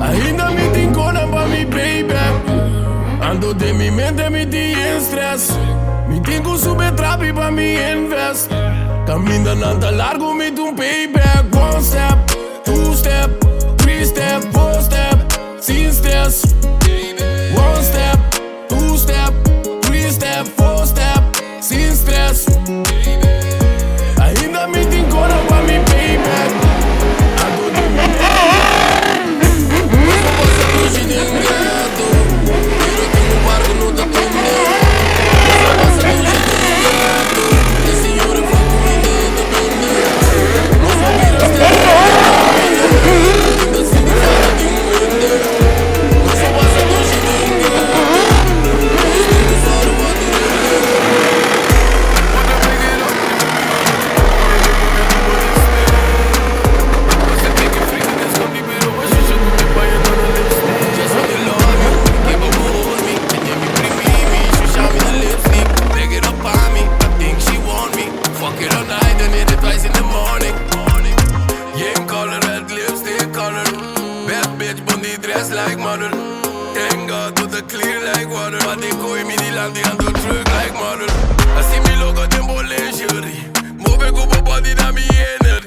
Ainda mi tin kona pa mi payback. Ando den mi mente mi tin stress. Mi tin ku subi trapi pa mi invest. Kaminda nan ta largu mi tin payback. One step, two step, three step, four step. Sin stress. One step, two step, three step, four step. Sin stress. Ainda mi tin kona pa mi payback. Ando den mi Nos a pasa dushi den ghetto, pero tin un par ku no ta tende. Nos a pasa dushi den ghetto, e señora fa ku mi ta bende. Nos a bira sterk, ainda sinti falta di un hende. Nos a pasa dushi den ghetto, nos tin ku sòru pa tur hende. Just want to love you, give up hold me, and then me bring me, she shot me the lipstick, beg it up on me. I think she want me. Fuck it all night and hit it twice in the morning. Yeah, color red lipstick color. Bad bitch, bondi dress like model. Thank God to the clear like water. Maar die gooi me die land die aan de truck like model. I see me logo den bo lingerie. Move ku bo body na mi energy.